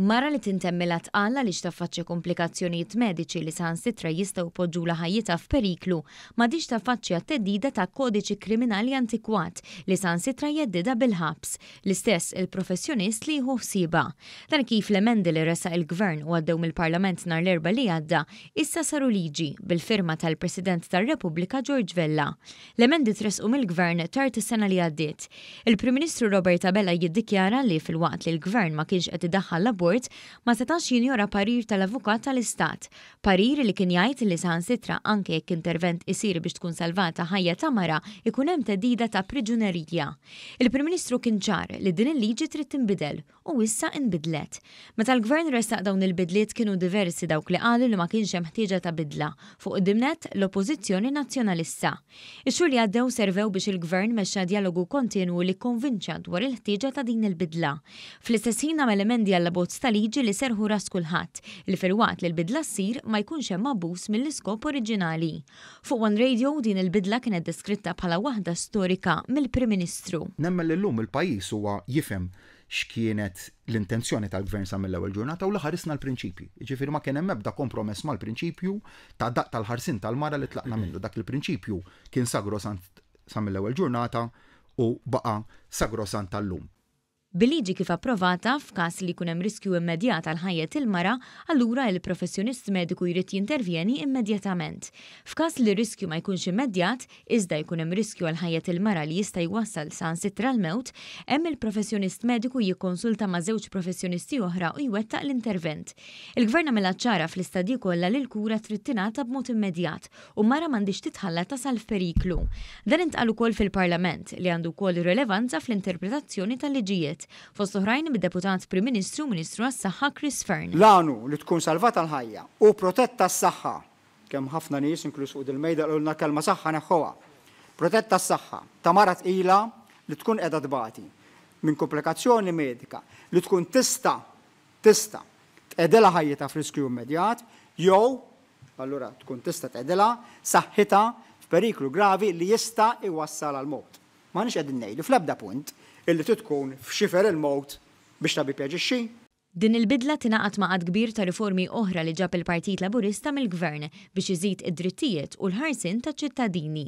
Mara li tintemmilha tqal għaliex taffaċċja kumplikazzjonijiet mediċi li saħansitra jistgħu jpoġġulha ħajjitha f'periklu, m'għadhiex taffaċċja t-theddida ta' kodiċi kriminali antikwat li saħansitra jheddidha bil-ħabs, l-istess il-professjonist li jieħu ħsiebha. Dan kif l-emendi li ressaq il-Gvern u għaddew mill-Parlament nhar l-Erbgħa li għadda, issa saru liġi, bil-firma tal-President tar-Repubblika George Vella. L-emendi tressqu mill-Gvern tard is-sena li għaddiet. Il-Prim Ministru Robert Abela jiddikjara li filwaqt li l-Gvern ma kienx qed idaħħal l-abort, ma setax jinjora parir tal-Avukat tal-Istat. Parir li kien jgħid li saħansitra anke jekk intervent isir biex tkun salvata ħajja ta' mara ikun hemm theddida ta' priġunerija. Il-Prim Ministru kien ċar li din il-liġi trid tinbidel u issa inbidlet. Meta l-Gvern ressaq dawn il-bidliet kienu diversi dawk li qalu li ma kienx hemm ħtieġa ta' bidla, fuq quddiem nett l-Oppożizzjoni Nazzjonalista. Ix-xhur li għaddew servew biex il-Gvern mexxa djalogu kontinwu li kkonvinċa dwar il-ħtieġa ta' din il-bidla. Fl-istess ħin għamel emendi għall-abbozz ta' liġi li serrħu ras kulħadd li filwaqt li l-bidla ssir ma jkunx hemm abbuż mill-iskop oriġinali. Fuq One Radio din il-bidla kienet deskritta bħala waħda storika mill-Prim Ministru. Nemmen li llum il-pajjiż huwa jifhem x'kienet l-intenzjoni tal-Gvern sa mill-ewwel ġurnata u li ħarisna l-prinċipji. Jiġifieri ma kien hemm ebda kompromess mal-prinċipju ta' daqq tal-ħarsien tal-mara li tlaqna minnu. Dak il-prinċipju kien sagrosant sa mill-ewwel ġurnata u baqa' sagrosant għal-lum. Bil-liġi kif approvata, f'każ li jkun hemm riskju immedjat għal ħajjet il-mara, allura il-professjonist mediku jrid jintervjeni immedjatament. F'każ li r-riskju ma jkunx immedjat, iżda jkun hemm riskju għal ħajjet il-mara li jista' jwassal saħansitra l-mewt, hemm il-professjonist mediku jikkonsulta ma' żewġ professjonisti oħra u jwettaq l-intervent. Il-Gvern għamilha ċara fl-istadji kollha li l-kura trid tingħata b'mod immedjat u mara m'għandhiex titħalla tasal f'periklu. Dan intqal ukoll fil-Parlament, li għandu wkoll rilevanza fl-interpretazzjoni tal-liġijiet, fost oħrajn mid-Deputat Prim Ministru u Ministru għas-Saħħa Chris Fearne. L-għan hu li tkun salvata l-ħajja u protetta s-saħħa. Kemm ħafna nies, inkluż fuq dil-mejda, qalulna l-kelma saħħa neħħuha. Protetta s-saħħa ta' mara tqila li tkun qiegħda tbati minn kumplikazzjoni medika li tkun tista' tista' tqegħdilha ħajjitha f'riskju immedjat jew, allura tkun tista' tqegħdilha saħħitha f'periklu gravi li jista' jwassal għall-mewt. M'aħniex qegħdin ngħidu fl-ebda punt illi trid tkun f'xifer il-mewt biex tabib jaġixxi. Din il-bidla tingħaqad ma' għadd kbir ta' riformi oħra li ġab il-Partit Laburista mill-Gvern biex iżid id-drittijiet u l-ħarsien taċ-ċittadini.